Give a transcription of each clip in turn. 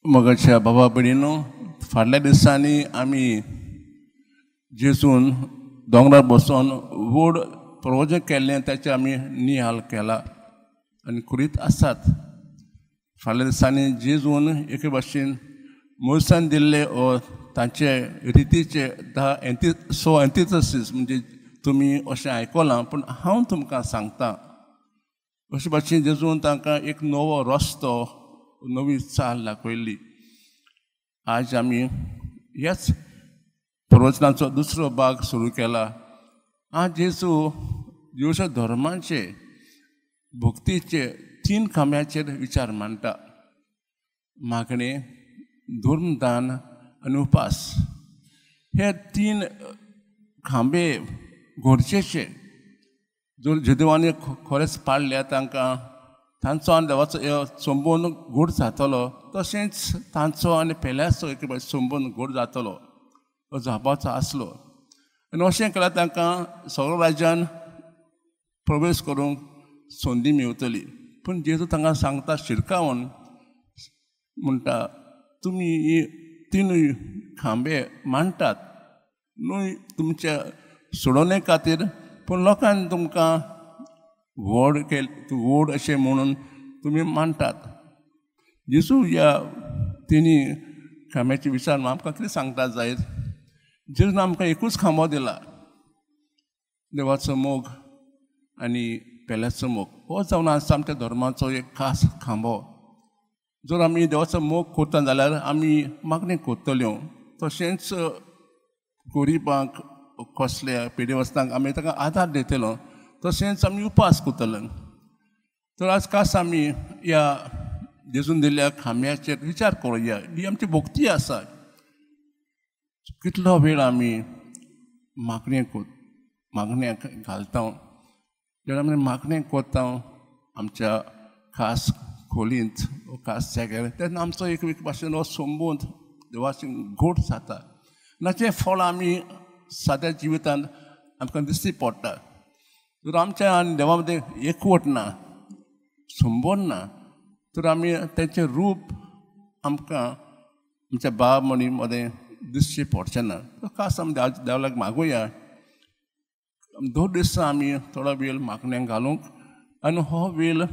मगाच्या बाबा भयणीनो, फाटल्या दिसांनी आमी जेजून दोंगरार बसोन व्हड प्रवचन केल्लें ताचें आमी निहाल केला आनी करीत आसात. फाटल्या दिसांनी जेजून एके भाशेन मोयसान दिल्ले ओ तांचे रितीचे धा एंती सो एंथिथसीस म्हणजे तुमी अशें आयकलां पूण हांव तुमकां सांगता अशे भाशेन जेजून तांकां एक नवो रस्तो नवी चाल दाखयल्ली. आज आमी ह्याच प्रवचनाचो दुसरो भाग सुरू केला. आज जेजू जेजूच्या धर्माचे भक्तीचे तीन खांब्याचेर विचार मांडटा, मागणें, धर्मदान आनी उपास. हे तीन खांबे गरजेचे. जर जेदेवांनी खरेंच पाळ्ळ्या तांकां तांचो आनी देवाचो संबंद घोड जातलो, तशेंच तांचो आनी पेल्याचो एक संबंद घोड जातलो हो जावपाचो आसलो. आनी अशें केल्यार तांकां सगळ्या राज्यान प्रवेश करूंक संदी मेवतली. पूण जेजू तांकां सांगता शिरकावन म्हणटा, तुमी ही तिनूय खांबे मांडटात न्हय तुमच्या सोडोवणे खातीर, पूण लोकांनी तुमकां व्हड केल व्हड अशें म्हणून तुमी मांडटात. जेजू ह्या तिनूय खांब्याचे विचार आमकां कितें सांगता जायत? जेजून आमकां एकूच खांबो दिला, देवाचो मोग आनी पेल्याचो मोग. हो जावन आसा आमच्या धर्माचो एक खास खांबो. जर आमी देवाचो मोग करता जाल्यार आमी मागणें करतल्यो, तशेंच गरिबांक कसल्या पिडेवस्तांक आमी ताका आदार दितलो, तशेंच आमी उपास करतले. तर आज खास आमी ह्या जेजून दिल्ल्या खांब्याचेर विचार करुया. ही आमची भक्ती आसा. कितलो वेळ आमी मागणें मागण्याक घालता, जेन्ना आमी मागणें करता आमच्या खास खोलींत खास जाग्यार, तेन्ना आमचो एक एक भाशेन हो संबंद देवाचे घोट जाता. ताचें फळ आमी साद्या जिवितांत आमकां दिश्टी पडटा. जर आमच्या आनी देवा मदें एकवट ना, संबंद ना, तर आमी तेचें रूप आमकां आमच्या बाब मणी मदें दिश्टी पडचें ना. खास आमी देवाक मागुया, दोन दिसां आमी थोडो वेळ मागण्यांक घालूंक आनी हो वेळ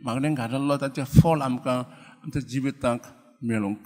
मागण्यांक घालिल्लो ताचें फळ आमकां आमच्या जिवितांक मेळूंक.